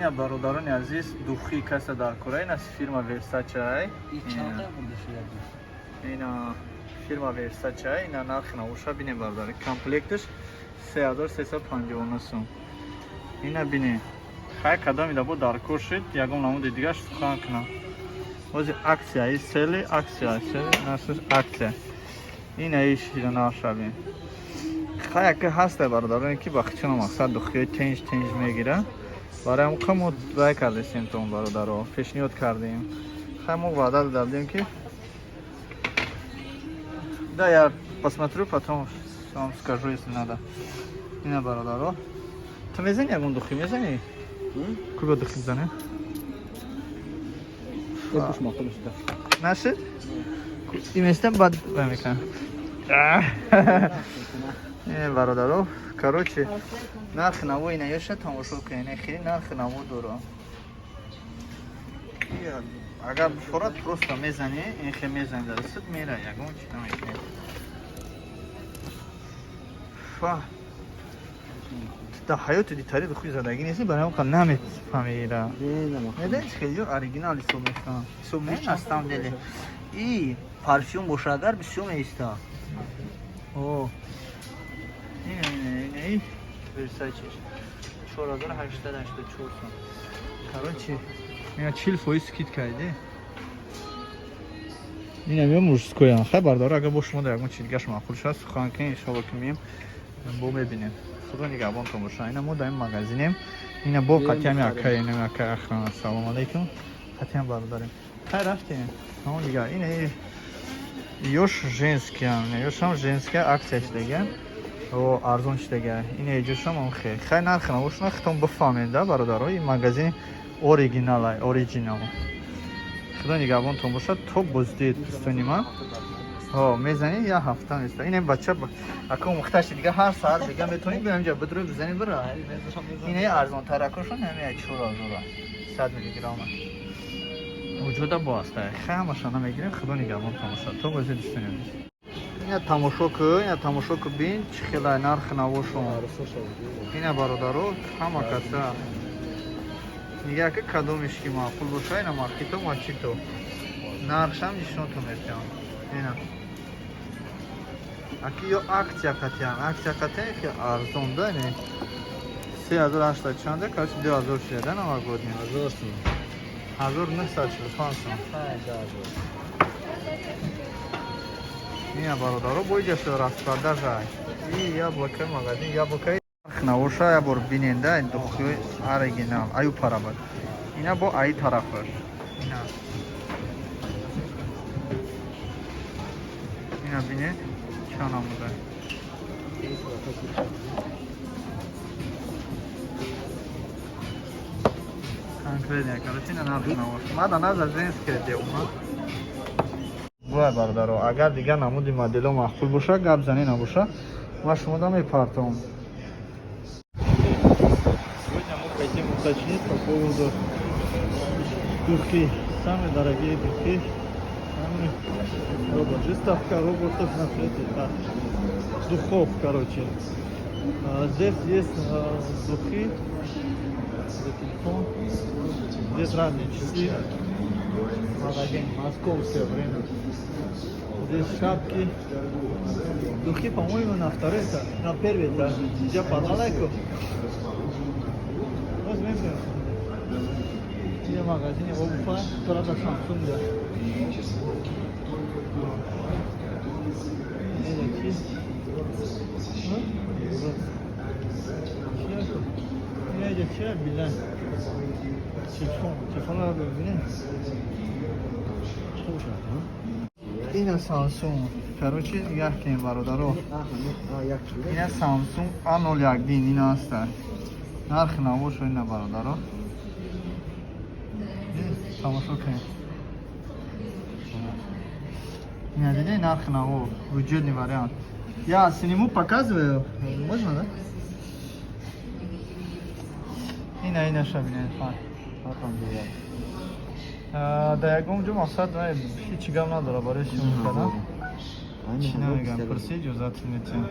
Ина, бародарони азиз, духи каса дар кора. Ина фирма Версаче ай. Ина фирма Версаче ай. Ина нархи навоша бинем, бародари. Комплекташ 3359 сум. Ина бинем. Хай, кадоми да бо дар кор шид, ягон намуди дигаш сухан кунам. Ози акция, и сели акция, сели насус акция. Ина иш ина нарша бин. Хай, ака ҳаста, бародароне, ки ба хичона мақсад духиҳои тенҷ тенҷ мегира. Барои ҳам мо рай кардесем, то бародаро пешниҳод кардем. Хай, мо ваъда дода будем, ки да, я посмотрю, потом вам скажу, если надо. Ина, бародаро, ту мезани, ягон духи мезани? Куба духи мезани? Нашид иместам, баъд вай мекунам. Бародаро, короче, нархи наво ина ёша тамошо кунед, хеле нархи наво дора. Агар бихорад, просто мезани, ин хе мезани, дар дастат мера, ягон чи намекунед. Фа дар ҳаёти дитари духи задагӣ нест, барои ҳам намефаҳмира. Медонӣ, хеле оригинал ҳисоб мекунам, ҳисоб мекунам. На самом деле и парфюм боша, агар бисёр меиста. О, ина, ина, ина, Версачеш 4884 сом. Короче, ина 40% скидка иде. Ина миё мужской. Хай, бардор, агар бо шумо дар ягон чи дигаш маъқул шавад, сухан кунед, иншоалло, ки мием, бо мебинем. Худо нигаҳбонтон боша. Ина мо дар ин магазинем. Ина бо қатиами акай, ина акай охрана. Ассалому алайкум, қатиам бародарем. Хай, рафтем. Ҳамон дигар ина ёш женский, ёшам женская акция шудага, о, арзон шудага. Ина иҷошам ам хел. Хай, нархи навошна хитон бифаҳмед да, бародаро. Ин магазин оригинал, оригинал. Худо нигаҳбонтон бошад, то боздид, дӯстони ман. Ҳо, мезанӣ, як ҳафта неста. Ин бача ака омӯхташи дига, ҳар саҳар дига метавонӣ биям инҷа, бидурӣ, бизанӣ, бира. Ина арзонтаракошон ҳами 4000, 100 миллиграмма вуҷуда бо аста. Хай, ҳамаша намегирем. Худо нигаҳбонтон бошад, то боздид, дӯстони азиз. Ина тамошо ку, ина тамошо ку, бин, чӣ хелай нархи навошон. Ина, бародаро, ҳама каса нигаҳ ки кадомиш ки маъқул боша. Ина маркито мачито нархшам нишонтон метиҳам. Ина аки ё акция қатиан, акция қатиан ки арзон да. Не, 3800 чанде, короче, 2000 шуда новогодний. 1945 сом. Ина, бародаро, бо иҷа шуда распродажа. И яблоко, магазин яблоко. Навоша я бор бинен да, духи оригинал аю парабад. Ина бо аи тарафаш. Ина, ина бинед, чӣ намуда. Конкретно, короче, ина нархи навош мада назар женская деума. Вай, бародаро, агар дигар намуди модело маъқул боша, гап занӣ набоша, ма шумо да мепартом. Сегодня мы хотим уточнить по поводу духи. Самые дорогие духи. Самый робот. Выставка роботов на третий этаж. Духов, короче. Здесь есть духи. За телефон. Здесь разные часы. Магазин. Московское время. Здесь шапки. Духи, по-моему, на второй этаж. На первый этаж. Я подалайку. Возьмем. Где магазине обуфа, правда, Samsung да. Это чи? А? Это чи? Билан. Телефон, телефон бибинем. Ина Samsung. Короче, нигоҳ кунем, бародаро. Ина Samsung A01 дин ина аста. Нархи навошо ина, бародаро. Тамошо кунед. Ина диди, нархи наво, бюджетный вариант. Я сниму, показываю. Можно, да? Ина, ина шабинед. Дар ягон ҷо мақсад ҳеҷ гап надора барои съёмка кардан. Чӣ намегам, пурси, иҷозат метиҳам.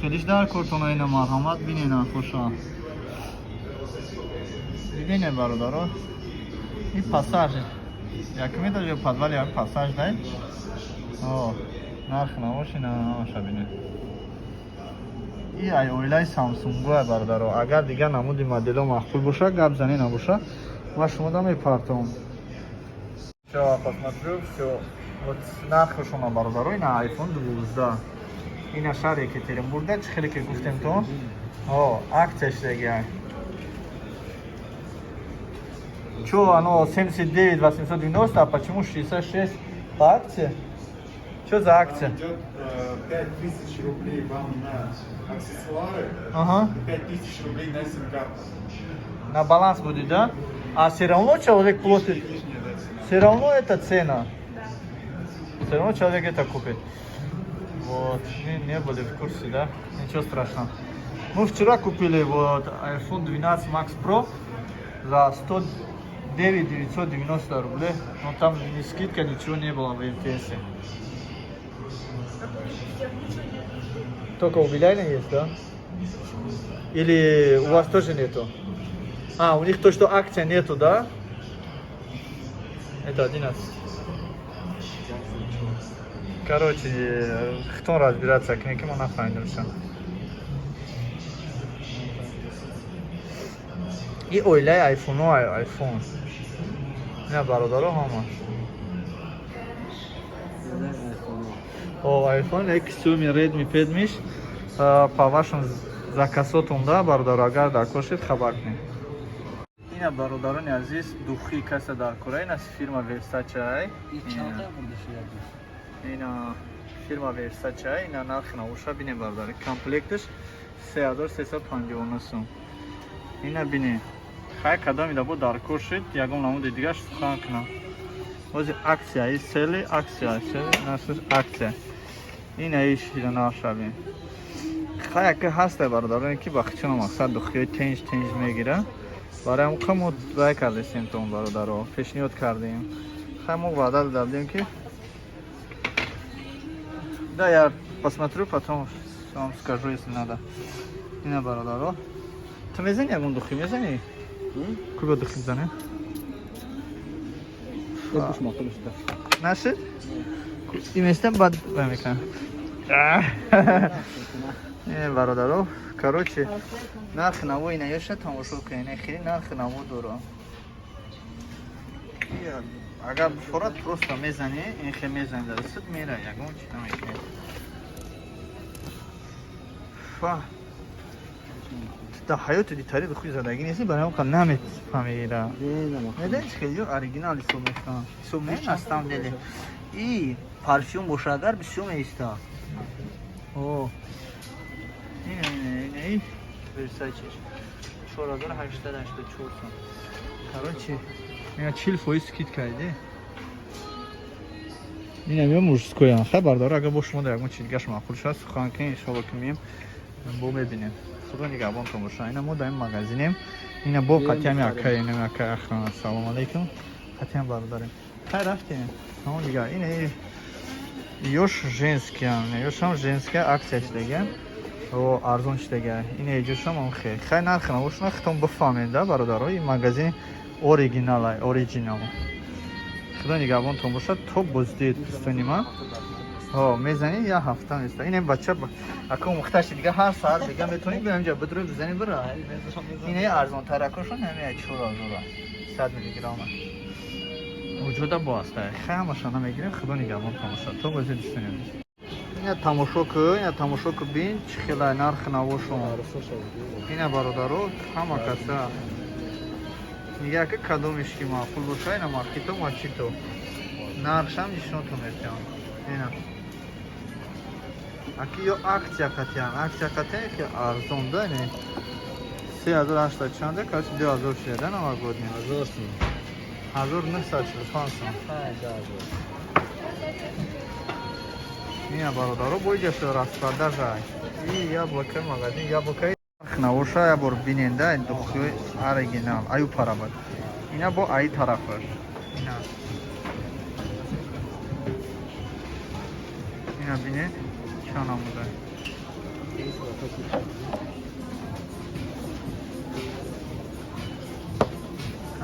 Хелиш дар кортона, ина марҳамат, бинен, хӯша. Бибинем, бародаро, ин пассаж якум этаж ё подвали ҳами пассаж дай. О, нарх навош ина ҳамаша бинем. И ай оилаи Самсунгу ай, бародаро. Агар дигар намуди модело маъқул боша, гап занӣ набоша, ма шумо да мепартом. Всё, посмотрю, всё. Вот нархшона, бародаро, ина iPhone 12. Ина шаҳри Екатеринбурга, чӣ хеле ки гуфтем то. О, акция шудагиай. Чё, оно 79 890, а почему 66 по акции? Что за акция? Идет 5000 рублей вам на аксессуары, и 5000 рублей на сим-карту. На баланс будет, да? А все равно человек платит. Лишняя, да, цена. Все равно это цена. Все равно человек это купит. Вот, мы не были в курсе, да? Ничего страшного. Мы вчера купили вот iPhone 12 Max Pro за 109 990 рублей. Но там ни скидка, ничего не было в МТС. Только у Билайна есть, да? Или у вас тоже нету? А, у них то, что акция нету, да? Это 11. Короче, кто разбираться, к некому нафаҳмидем шо. И оилаи айфоно, айфон. Не, бародаро, ҳама. О, iPhone Xiaomi Redmi Педмиш по вашим заказотон, да, бародаро, агар дар кор шед, хабар кунед. Ина, бародарони азиз, духи каса дар кора, ина фирма Versace ай. Ина фирма Versace, ина нархи навоша бинем, бародари. Комплектش 3359 сум. Ина бинем. Хай, кадоми да бо дар кор шед, ягон намуди дигаш сухан кунам. Ҳозир акция, и сели акция, сели насус акция. Ина иш ина нархша бин. Хай, ака ҳаста, бародароне ки ба хичона мақсад духиҳои тенҷ тенҷ мегира. Барои ҳам мо рай кардесем то бародаро, пешниҳод кардем. Хай, мо ваъда дода будем ки. Да, я посмотрю, потом вам скажу, если надо. Ина, бародаро. Ту мезани ягон духи мезани? Куба духи мезани? Нашид? Иместем баъд вай мекунам. Бародаро, короче, нархи наво ина ёша тамошо кунед, хеле нархи наво дора. Агар бифорад, просто мезани, ин хел мезани дар суд мера, ягон чи намекунед. Фа. Дар ҳаёти дитари духи задагӣ нест, барои ҳам намефаҳмира. Медонӣ, чӣ хеле оригинал ҳисоб мекунам. Ҳисоб мекунам, на самом деле. И парфюм боша, агар бисёр меиста. О. Ина, ина, ина, и Versace. 4884 сом. Короче, ина 40% скидка иде. Ина миё мужской ам. Хай, бародаро, агар бо шумо дар ягон чи дигаш маъқул шавад, сухан кунед, иншоалло ки мием, бо мебинем. Худо нигаҳбонтон боша. Ина мо дар ин магазинем. Ина бо қатиам якай, ина якай охрана. Салом алейкум. Қатиам бародарем. Хай, рафтем. Ҳамон дигар. Ина ёш женский ам. Ёшам женская акция шудага. О, арзон шудага. Ина иҷошам ам хел. Хай, нархи навошна хитон бифаҳмед, да, бародаро. Ин магазин оригинал ай, оригинал. Худо нигаҳбонтон бошад. То боздид, дӯстони ман. Ҳо, мезанӣ я ҳафта неста. Ин бача ака омӯхташи дига, ҳар саат дига метавонӣ биям инҷа бидурӣ, бизанӣ, бира. Ина арзонтаракошон ҳами 4000, 100 миллиграмма. Вуҷуда бо аста. Хай, ҳамаша намегирем. Худо нигаҳбонтон бошад. То боздид, дӯстони азиз. Ина тамошо кӯ, ина тамошо кӯ, бин чӣ хелай нархи навошон. Ина, бародаро, ҳама каса. Нига ки кадомиш ки маъқул боша, ина махито мачито. Нархшам нишонтон метиҳам. Ина. Аки ё акция қатиан, акция қатиан ки арзон, да, не? 3800 чанде, короче, 2000 шуда, да, новогодний. 1000 сум. 1945 сум. 5000. Ина, бародаро, бо иҷа распродажа. И яблоко, магазин яблоко. Навоша я бор бинен, да, духи оригинал, аю парабад. Ина бо ай тарафаш. Ина. Ина бинед, чанд намуда.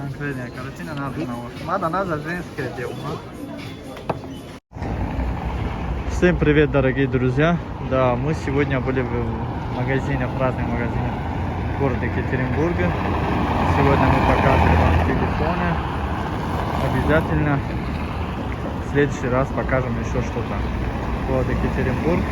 Конкретно, короче, на надо на Надо, надо женское дело. Всем привет, дорогие друзья. Да, мы сегодня были в магазинах, в разных магазинах города Екатеринбурга. Сегодня мы показывали вам телефоны. Обязательно в следующий раз покажем еще что-то. Город Екатеринбург.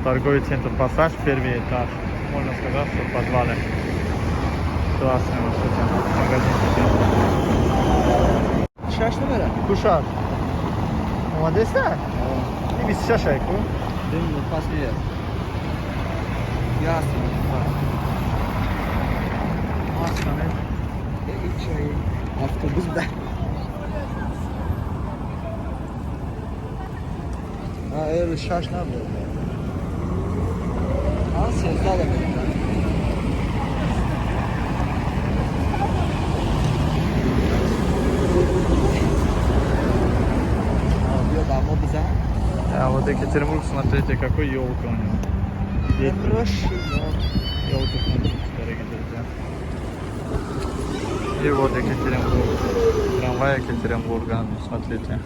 Торговый центр «Пассаж», первый этаж. Можно сказать, что в подвале. Классный вот это магазин. Шаш номера? Кушаш. Омадеста? И 26 айку. Дым пас меяд. Ясно. Маска, Автобус да. А, эл шаш набуд. А, сездаҳ да. Биё ба мо бизан. А вот Екатеринбург, смотрите, какой елка у него. Хороший. Елка, смотрите, дорогие друзья. И вот Екатеринбург. Трамвай Екатеринбурга, смотрите.